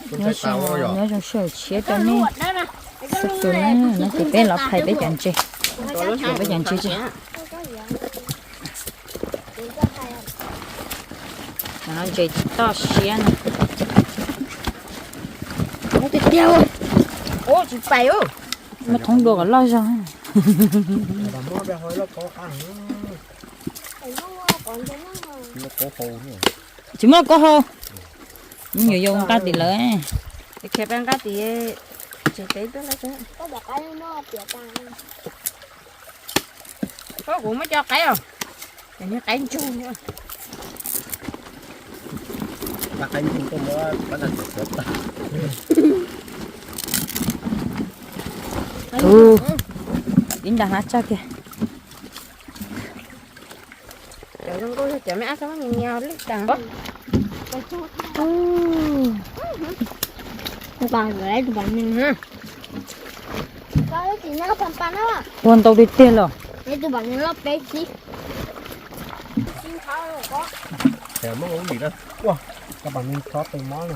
Nyob zoo sawv daws, tshiab rau nej txhua tus na, no ces peb los phais peb cov ntses, peb cov ntses tsis ntses toj siab no. Tiag tiag, muab thoob dua kom loj zog. Tsis muaj lauj kaub hau, yuav yuav nqa tim lawv. Nqa tim tsev peb tuaj lawm. Koj kuv muab cov qaib os, cov niag qaib ntsug. Ib nta hnab tsag kiag. Cov zoo nkauj yog cov me ab xab mab nyias nyias lwj tas. Tua ntau tiag tiag los. Ua, koj pam neeg chob tes mob no.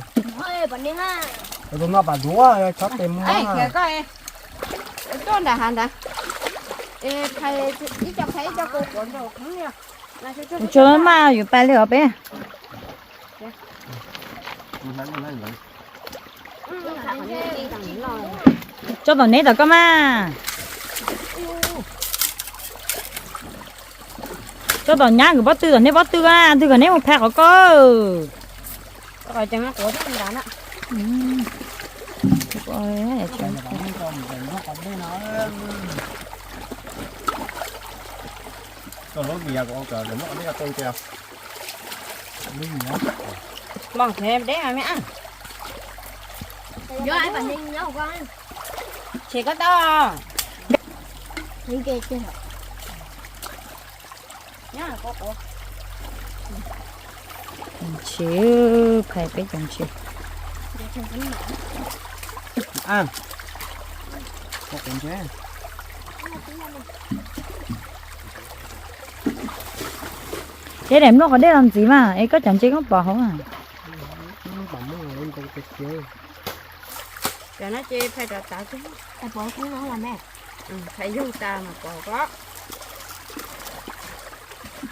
Tus no pam duav chob tes mob. Tuaj nram hav ntawd. Ib co phais ib co kua quav nraum. Tsuas maj yuav pais li os peb. Tso tom neb tom koj mas. Tso tom nyab nkawd pob tw, tom neb pob tw koj na, twg kom neb mus phais qhov koj. Mos deb me ab. Ces koj tau. Ntses, phais peb cov ntses. Ces daim nplooj qhov dej los ntxiv mas es koj cov ntses koj pov hauv. Cov no ces phais rov tav, phais yug tas mas pov ko.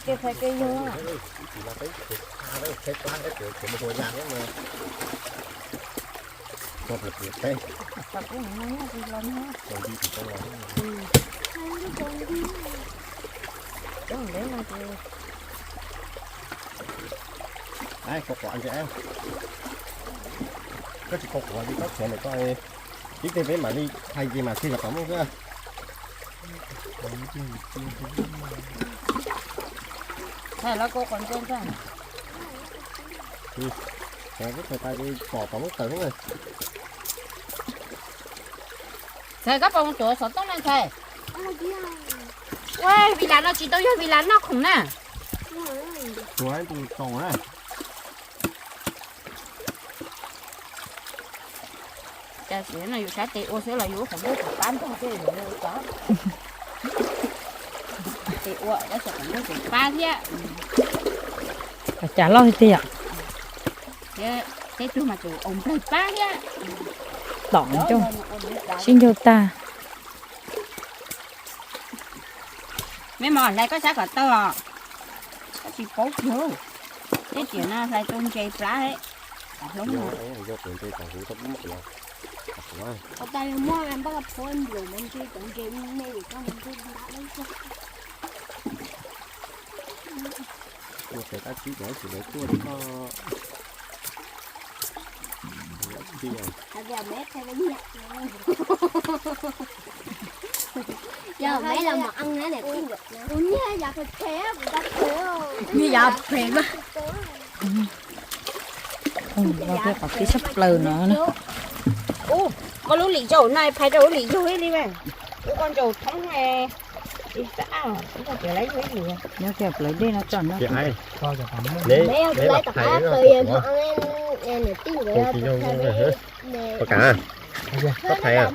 Ces phais ke yug. Koj quav ntses, koj tsis koj quav li koj tshuav ntawm koj, tib teg peb mam li phais ces mam tseg kom tau muaj xwb. Txhais, koj pom mus tuav xov tooj na ntxhais. Ua, Vim Lam no tsis tau yog Vim Lam noj khoom na. Tuav tus tau na. Cas sim no yus saib tes ua xwb los yus ua qhov muag tseem pab ntog thiab, yus ua tes ua tab sis qhov muag tseem pab thiab. Cas loj tiag tiag yom. Tej tug mas tseem ua nplaig pab thiab. Tom sib ncaug tag. Me mos hlais koj sab kom tau os. Koj tsis paub kiag. Tej tiam no hlais tau ntses plab. Ua pem qab tsib cov tsis lawv tuaj li koj. Nyias yav phem mas. Ua kiag qhov tib sab plaws no. Ub, koj lub lim zaum no phais rau lub lim zaug ib li mas. Ub, koj ntsaum thoob. Nyob kiag plawv dej no tso no. Koj phais, koj phais.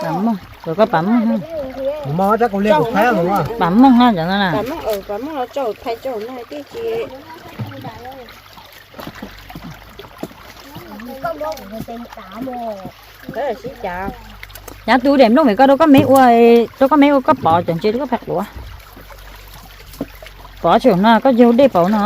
Pam mooj, koj pam mooj, pam mooj no cov no na. Nyav tus dej nplooj vim koj rau koj me ua, rau koj me ua koj pov cov ntses rau koj phais quav. Pov tseem no koj yog dej pauv no.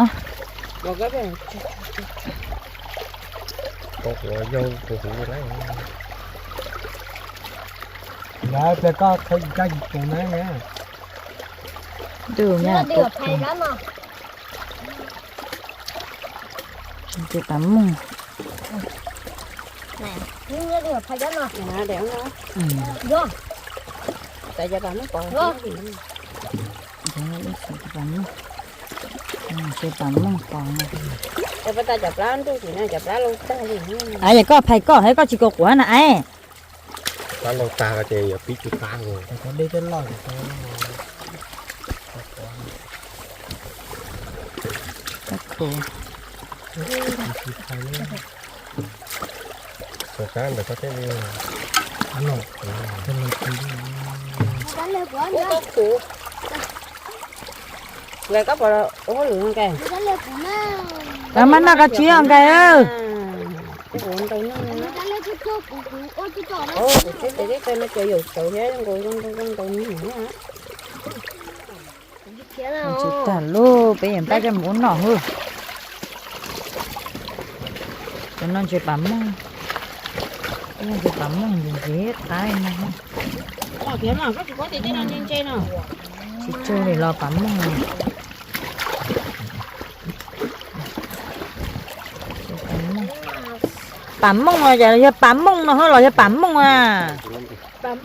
Tus pam mooj. Pam mooj pos. Yog koj phais koj, koj tsis kaus quav na es. Plab loj tag ces yuav pib tsis qab. Lawv koj pom ua hauj lwm nqaij. Lawv mas noj koj tsis yog nqaij. Tsis tag lub peb yeej pab coj mus ua noj hwb. Cov no ntses pam mooj, ntses pam mooj ntses qab no. Tsis tsawg li los pam mooj. Pam mooj no yog pam mooj no los yog pam mooj a? Pam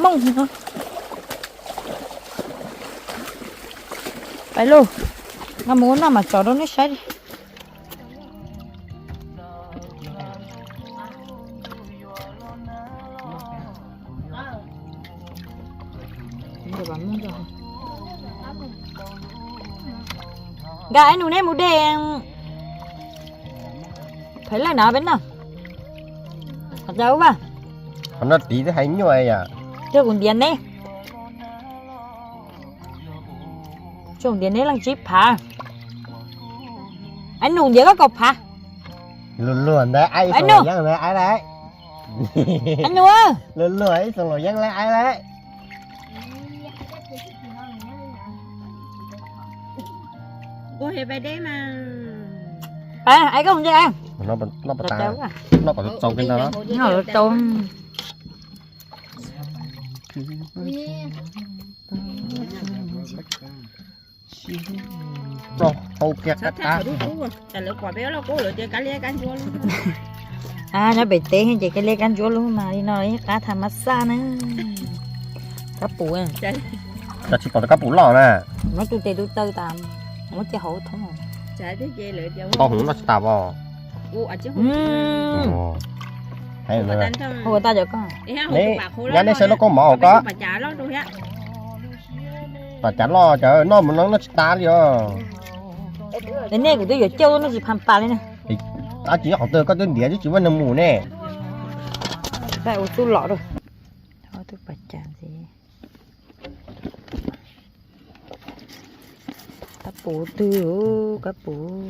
mooj. Pais lauj, nqa mus ua noj mas tso rau neb saib. Nkawd ib nus neb mus de pem lawm na peb no. Qhov no tiv twb hais nyuaj yom. Coj kuv ntiav neb. Coj kuv ntiav neb leej tsib phav. Ib nus ntiav koj kaum phav. Luag luag ntawd aib ib xoo luam yeeb ntawd aib lawm. Luag luag ib xoo luam yeeb lawm aib lawm. Noj kom txaus txaus. Rau hau kiag qab qab. Nyob pem teb ces kab liab kab ntsuab lub mas li no ib qab tham mas xaj na. Kab pum. Koj tsis pom kab pum loj na. Muab tus tes tus taw tas, muab cia hauv thoob. Tau hwv noj tsis tas os. Ua tas cov koj. Nyab neb saib lub koob mov os koj. Pas cas loj cov noj mus no noj tsis tas li os. Nej kuv twb yuav cauj noj tsis phaj pas li na. Tab tsis qhov twg koj twb ntiav twb tsis muaj neeg mus ne. Ua txuj lom rau. Kab pum twg, kab pum.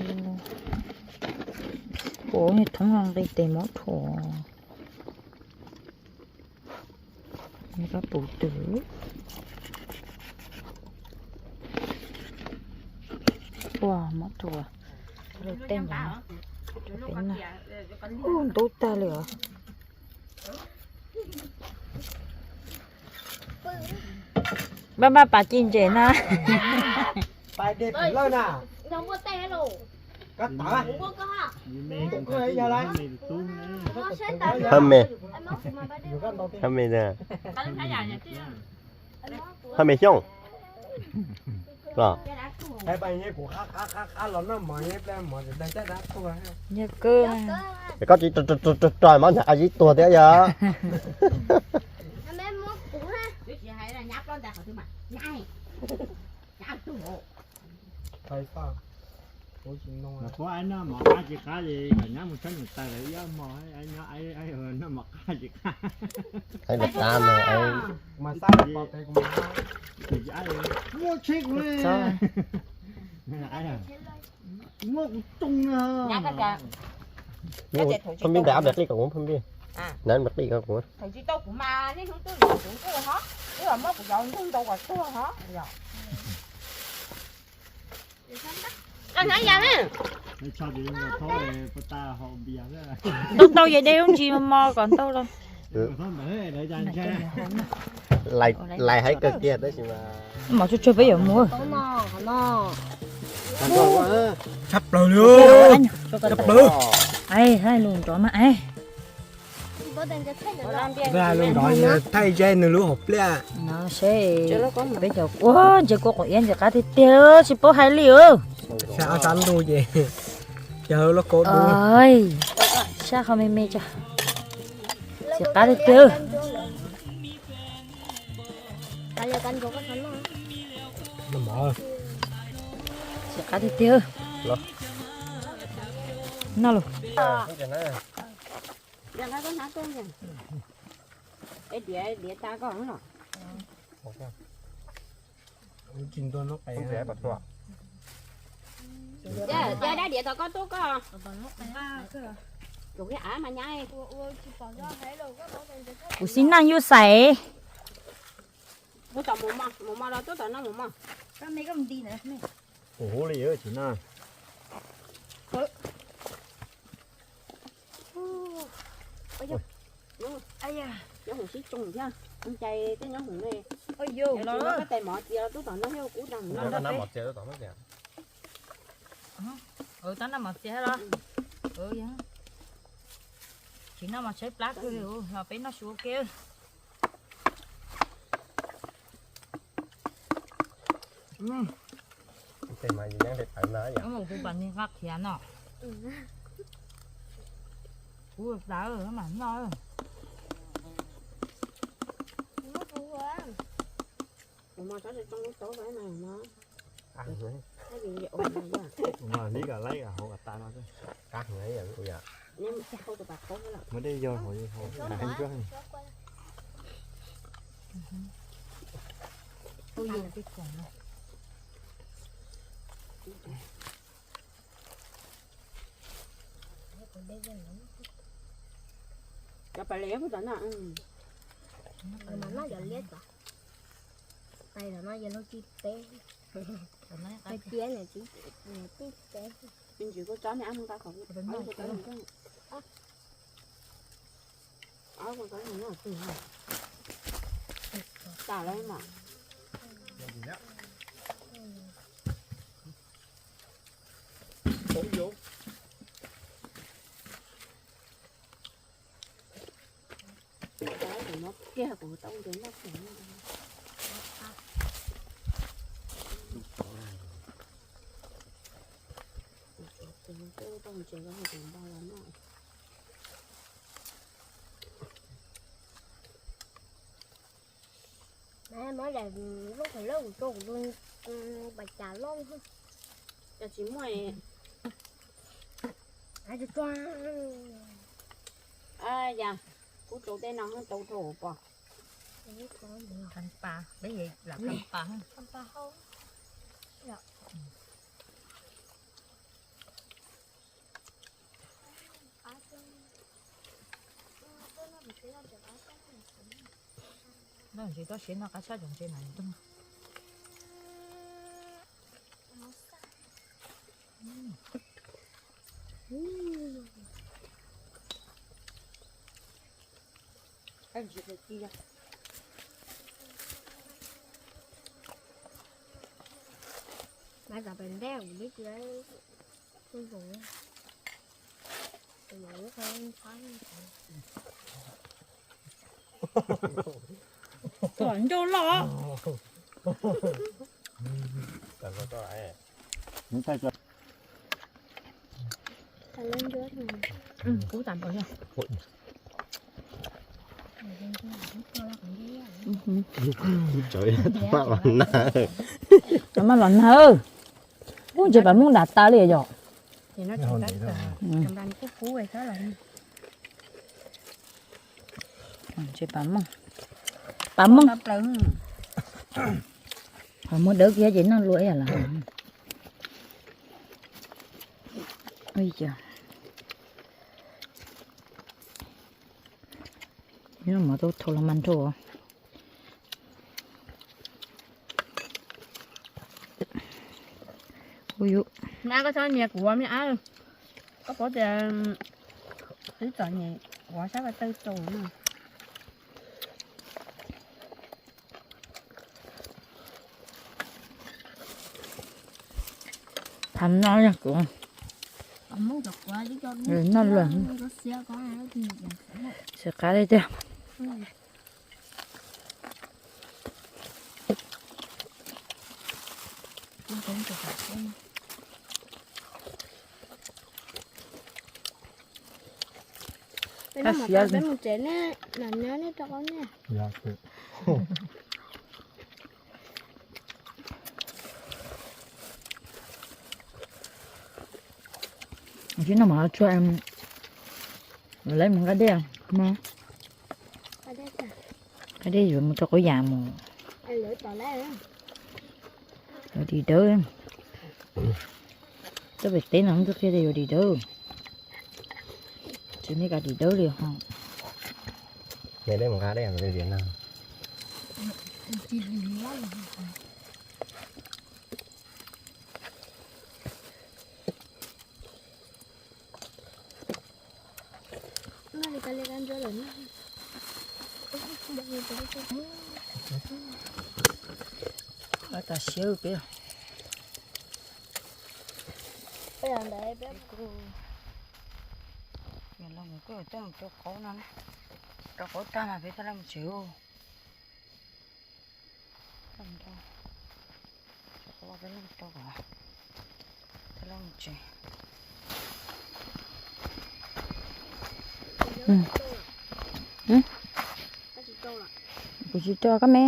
Pum niag thoob no nqis tes mob thuam. Kab pum twg. Ua mob thuam. Tej ntawd peb no. Ub, ntub tag li os. Npaj npaj pas ci ntses na. Hab me, hab me, hab me Xyooj. Yog kawg. Koj tsis rog mov ntag, a yib tuag thiab yog. Ua, Mas kuv aib noj mov qab tsis qab li, kom nyab mus tshawb niam tais lawv ib ob hmo, aib noj mov qab tsis qab. Aib lawv qab no, muaj tsheb kuv li, muaj kuv tsoo na. Phaj Npij, ntawm ob peb qij kom kuv, Phaj Npij. Ntawm ob peb qij kom kuv. Thaum tsis tau kuv mas niaj hnub twb yuav kuv nkuj hov, twb muab kuv cov nkuj ntau kom tuag hov. Ntau ntau ces de lub ntsis mos mos kom ntau los. Lais hais kawg kiag tab sis mas mos tsuag tsuag peb yuav mus. Tshaj plaws li, tshaj plaws. Lus nrov mas, lus nrov thaij ze nws lub hauv pliaj. No seb peb cov ua ntses kua quav iab ntxim qab tiag tiag, tsis paub hais li. Sab sab ntuj ces cov loj kua dub. Sab qhov me me tso. Ntxim qab tiag tiag. Ntxim qab tiag tiag. Noj los. Kuv xib naj yuj xais. Mus tom mus mos, mus mos los tuaj tom no mus mos. Mus huv li tsis noj. Nyob hoom sib tsoo thiab, cais tej nyob hoom ne. Tsis muaj koj tais mov txias los tuaj tom no thiab kub tag no. Tab noj mov txias los. Tsis noj mov tshaib plab kawg li los peb noj su ua ke. Mus hu pas nig nqa khiav no. Kuv tas mam noj. Mus mos tsob tsis tsoo lub taub no. Mas li kom laib hauv tas no. Muaj dej yog hauv hauv. Cov pas les puas tom no? Mas noj cov liab tod. Tais tom no yog lub tsis peb. Tais tiab na tsis, tsis peb. Me ntsis kuv tsob me ab mus nqa qhov kuv tsob mus. Tas lawm mas. Kiag kuv tau ntev noj kiag. Tau ntses los kuv npau los noj. Mov lawm, lub qhov lawb kuv rau kuv tus pas cas loj. Cas tsis muaj. Yam, kuv rau tej no tau rau pom. Kham pas, peb lam kham pas. Noj ntses toj siab no qab tshaj cov ntses na. Mas peb ntej kuv twb tsis tau zoo. Tom ncauj loj. Kub tas npaum. Tsawv, maj los nag. Maj los nag. Ub, ntshe pas mooj dam tas li yom. Ntshe pas mooj, pas mooj dawb kiag ces noj luag ib yam los. Mov tau thau los mas nrau. Ub yus, koj txhob nyiam kuv me ab, koj paub tias twb txom nyem, kuv sab ko taw tsaus. Tham no yog kuv noj luag. Xav qab li tiag. Peb mus tsev ne, mam nyob nej rau qhov nej. Tsis no mas tsuag, lawv mus nqa dej no. Nqa dej yuav mus rau qhov yam mus. Yuav dim dawb. Tuaj pem teb no twb qhia tias yuav dim dawb. Tsis nej kav dim dawb li ho. Tab siab peb, peb kuj, kuj tuaj mus rau qaub no, rau qaub tag mas peb thiaj li mus tsev. Kuv tsis rau koj me.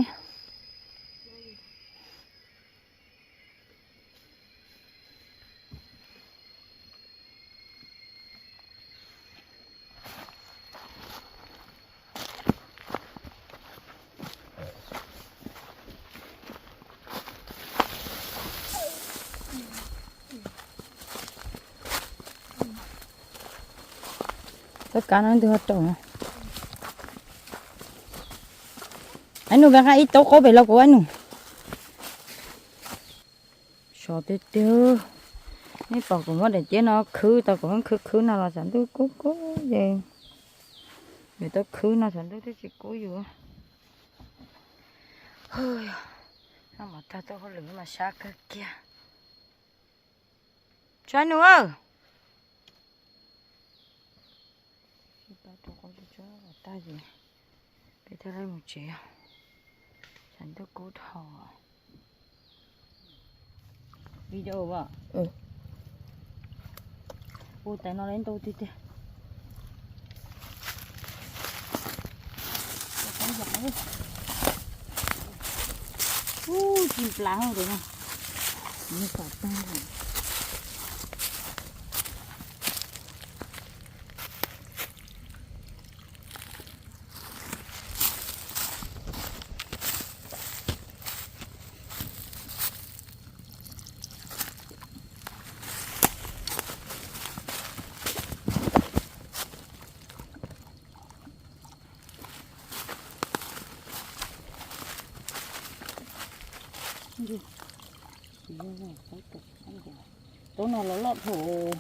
Tab kab no ntws ho rau no. Ab nus, koj nqa ib taub qaub pem los kuv ab nus. Sov tiag tiag. Nej pom kuv muab daim tiab no khwb tau, kuv khwb khwb no los tshav ntuj kub kub ces, yuav tau khwb no tshav ntuj twb tsis kub yus. Noj mov tag tuaj hauj lwm mas sab kawg kiag. Tso nus. Tag ces peb thiaj li mus tsev. Tshav ntuj kub dhau. Video as. Ua tais no li ntau tiag tiag. Ub, tsis nplav hauj tes no. Taub no los loj dhau.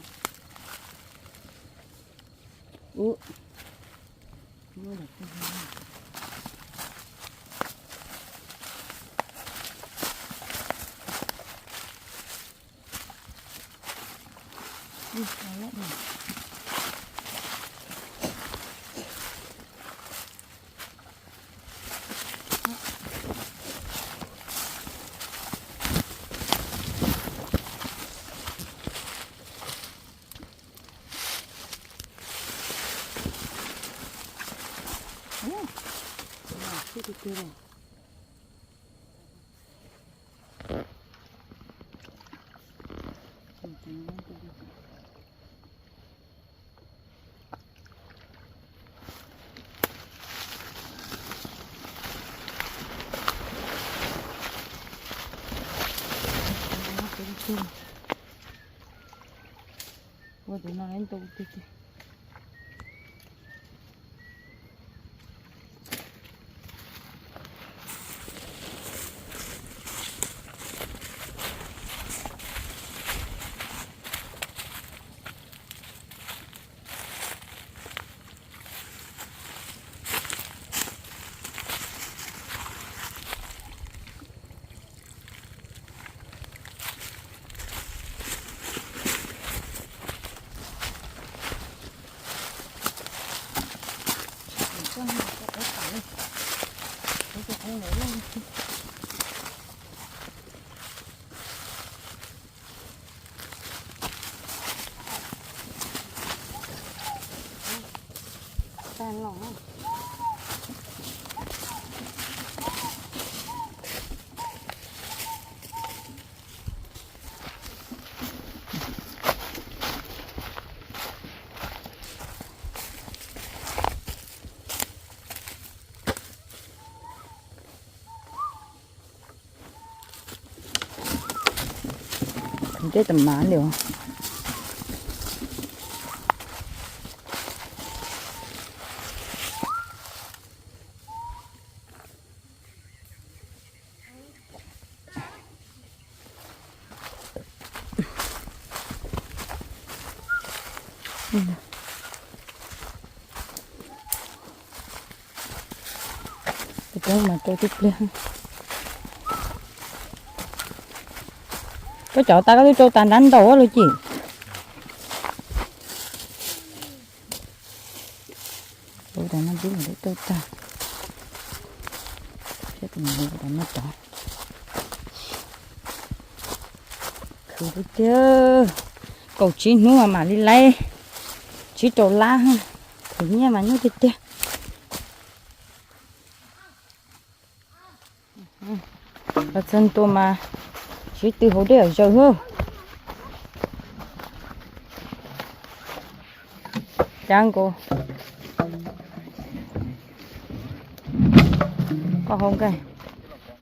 Ua tus no ntau tiag tiag. Nteb tas mav li os. Tus poob mas rau tib pliag. Koj cov tas koj twb rau tas nrab ntaus luaj ci. Ua tas no twb mus rau tag. Thiab tus mus ua tas no tod. Khwv tiag tiag, kaum tsib hnub mam li laib tsib rau lab. Khwv nyiaj mas nyuaj tiag tiag. Los txog ntua mas sib tw hauv dej zawg hwb. Cab nkaus koj hau nkaus.